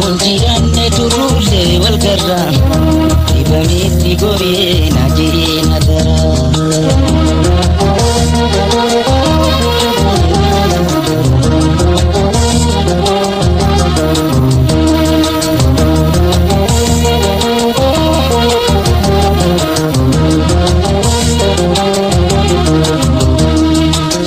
Lubbuun jiraanne turruullee wal garra dhibameetti goree na jireenya dara.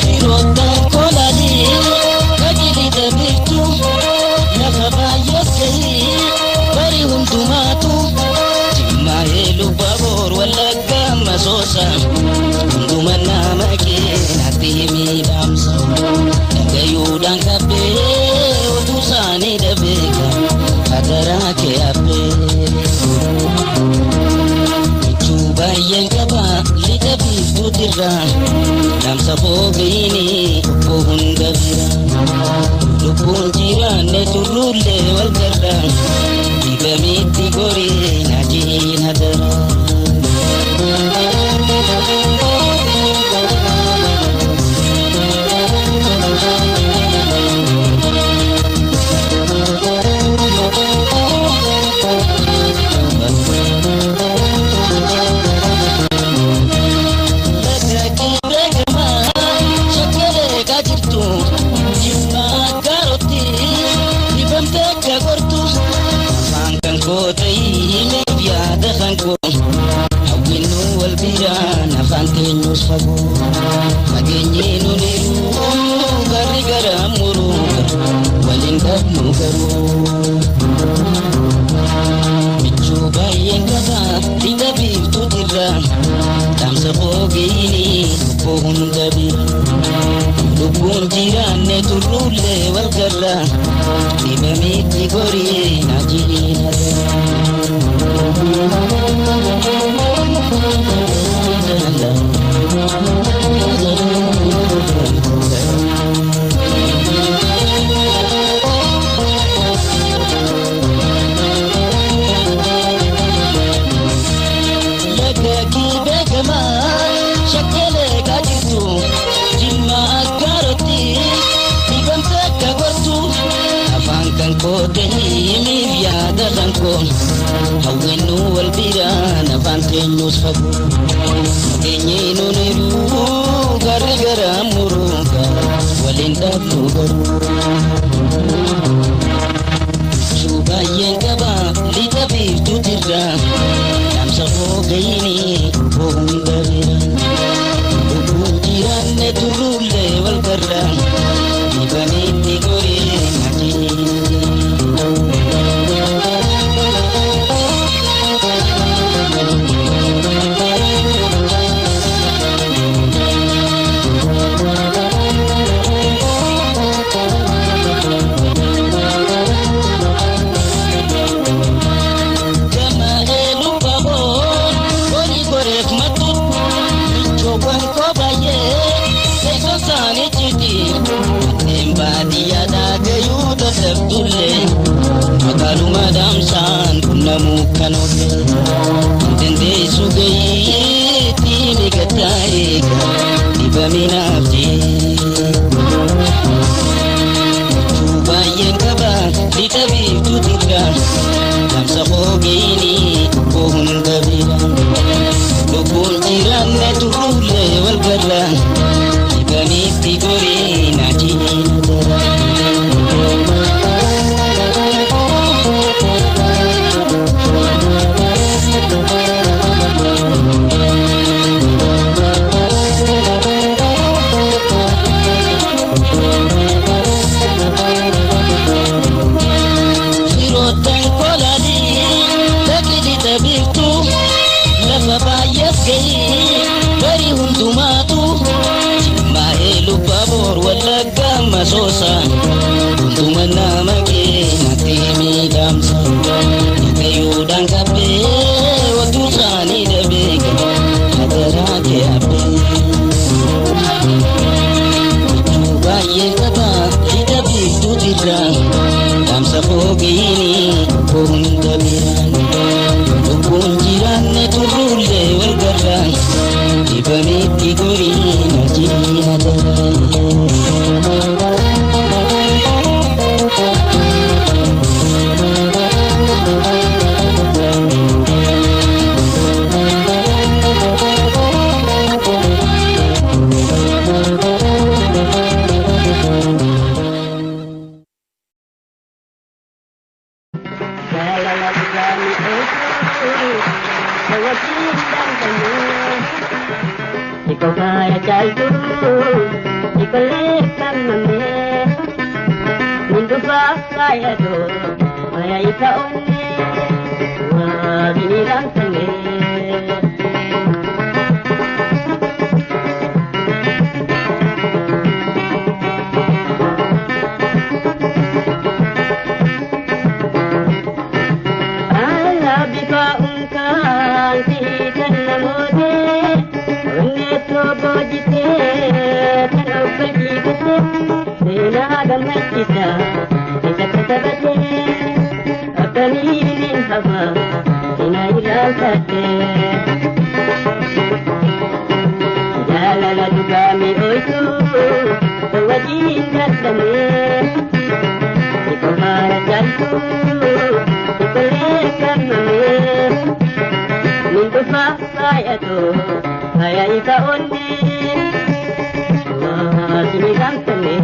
Firoottan kolaalii qajeelita beektu lafa baay'ees gahii bari hundumaatu Jimmaa eeluu baboor Wallaggaa masoosa hunduma nama keenatti miidhamsa dhagayuudhaan kabbee oduu isaanii dhabeeka hadaraa kee habbee. Michuu baay'een qaba lixa biiftuutirra dhaamsa fooqiini obbo hunda bira lubbuun jiraanne turruullee wal garra dhibameetti goree na jiina dara. Michuu baay'een qaba lixa biiftuutirra dhaamsa fooqiini lubbuu hunda bira lubbuun jiraanne turruullee wal garra dhibameetti goree na jireenya Lagaki beekamaa shakkalee kaajirtu jimma akkaarotti dhibamte akka gortu afaan kan koo ta'eef yaada kan koo hawwennu wal biraan afaan teenyus fagoo nageenyi nuniru garri gara muruuga waliin dhabnu garuu. Michuu baay'een qaba lixa biiftuutirra dhaamsa fooqiini hunda bira lubbuun jiraanne turruullee wal garra dhibameetti goree na jireenya. Gama eeluu baboon horii goreef mattu michoowwan koo baay'ee teessoon isaanii citi kanneen baadiyyaadhaa gayuu dadhabdullee magaaluma dhaamsaan qunnamuu kan oolle dandeessu gayeetti migataa eega dhibaminaaf jee. Michuu baay'een qaba lixa biiftuutirra dhaamsa fooqiini obbo hunda bira lubbuun jiraanne turruullee wal garra dhibameetti goree na jireenya dara. Wajjin dandamee Iko faaya caaltu ikollee kammamee Nindufa faayatoo faaya ifa onnee Waaqni lamtannee. Allah bifa unkaan si kan namootee onnee tooboo jitee kan of fayyifate seenaa gammachiisa isa katabatee akkamiin hin hafa seenaa ilaalfatte. Jaalala dhugaa mi'ooytu wajjin dadhabee Iko faaya caaltu ikollee kammamee Nindufa faayatoo faaya ifa onnee Waaqni lamtannee.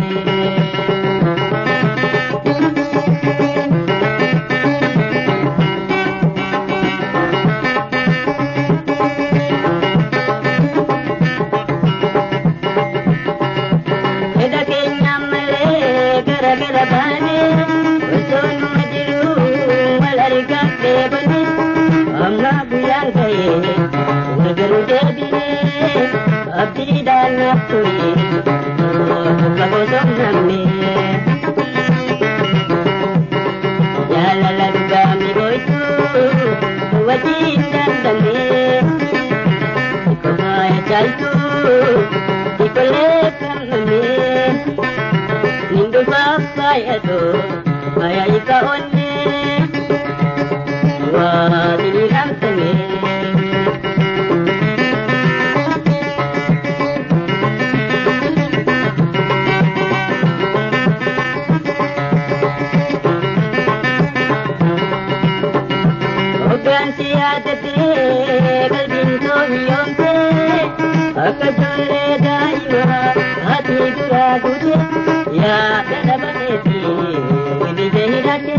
Fedha keenya malee gara gara baane osoo numa jiruu wal argaa dheebonne amma guyyaan ga'e wal garuu deebinee abdiidhaan naaf ture tokko bosoo namne. Jaalala dhugaa mi'ooytu wajjin dandamee Iko faaya caaltu ikollee kammamee Nindufa faayatoo faaya ifa onnee Waaqni lamtannee. Hoggansi yaadatee qalbiin koo hiyyoomtee akka ijoollee daa'imaa haati duraa guute yaada dhabameeti biyya hidhatte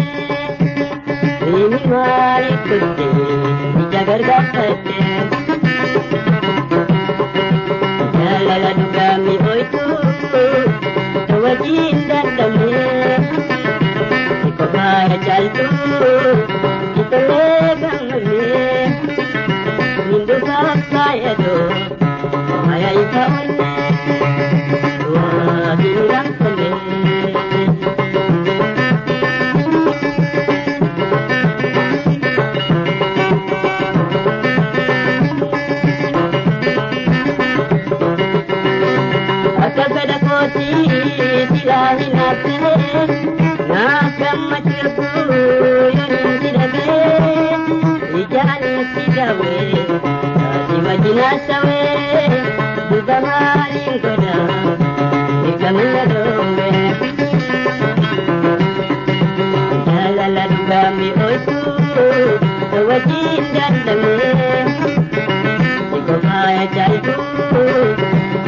inni maaliif kutte ija gargaarfatte. Jaalala dhugaa mi'ooytu wajjin dandamee Iko faaya caaltu ikollee gammamee Nindufa faayatoo faaya ifa onnee Waaqni lamtannee. Akka fedha kootii silaa hin hafne naaf gammachiisu yooniin si dhaga'e ijaanis si daawwe si wajjin haasawee duuba maaliin godha dirqamina dhoowwe. Jaalala dhugaa mi'ooytu wajjin dandamee Iko faaya caaltu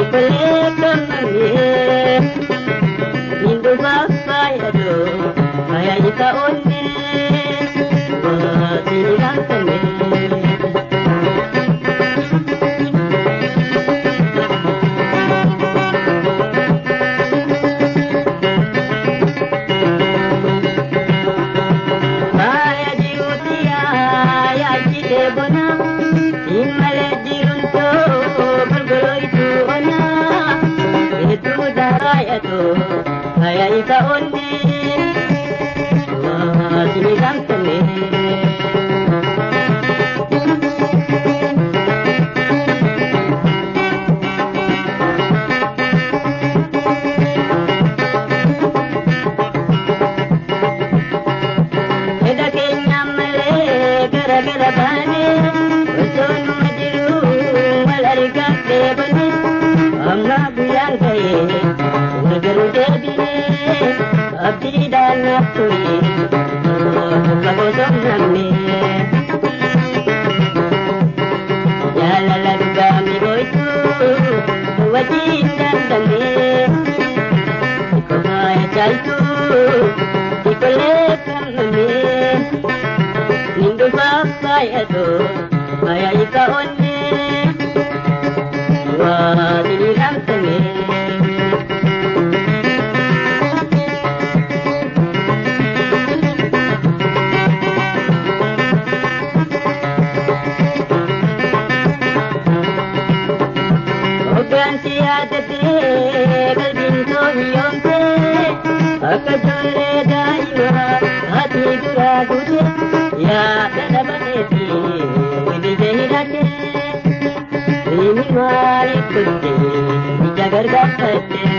ikollee kammamee Nindufa faayatoo faaya ifa onnee Waaqni lamtannee. Faaya jiruutiyaa yaachitee bona Immalee jiruun too golgolooytu ona Hedduu daayatoo faaya ifa onnee Waaqni lamtannee. Fedha keenya malee gara gara baane osoo numa jiruu wal argaa dheebonne amma guyyaan ga'e wal garuu deebinee abdiidhaan naaf ture tokko bosoo namne. Jaalala dhugaa mi'ooytu wajjin dandamee Iko faaya caaltu ikollee kammamee Nindufa baay'atu maya ifa onnee waa diriiramsanii. Hoggansi yaadattee qalbiin too hiyyoomtee akka ijoollee daa'imaa haati duraa guute yaada dhabameeti biyya hidhatte inni maaliif kutte ija gargaarfatte.